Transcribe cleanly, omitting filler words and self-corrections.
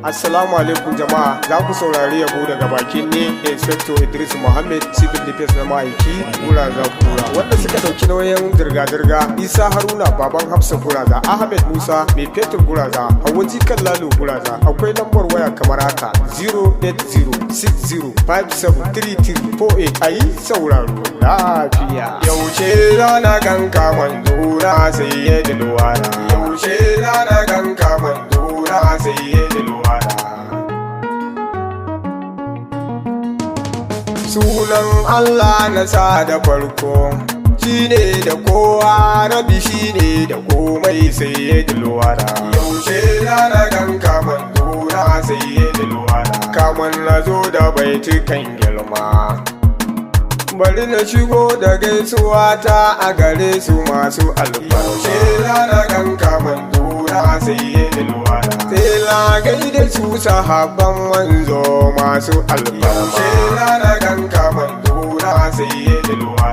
Assalamu alaikum jama'a, za ku saurari yabo daga bakin ne Inspector Idris Muhammad, Civil Defense na ma'aiki Guraza Kura, wanda suka dauki nauyin zirga-zirga: Isa Haruna, Baban Hafsa Guraza, Ahmed Musa mai fetur Guraza, Hauwa Jikan Lalo Guraza. Akwai lambar waya kamar haka: 08060573348. Ayi sauraro lafiya. Yaushe rana ganka manzura sai ya dilwara? Yaushe rana ganka manzura sai ya dilwara? Sunan Allah na sa da farko, shine da kowa, rabi shine da komai, sai ya dilwara. Yaushe rana ganka manzura sai ya dilwara? Kaman na zo da baitukan girma, bari na shigo da gaisuwa ta a gare su masu alfarma. Yaushe rana ganka manzura sai ya dilwara? Sai la gaida su sahabban manzo masu alfarma. Yaushe rana ganka manzura sai ya dilwara?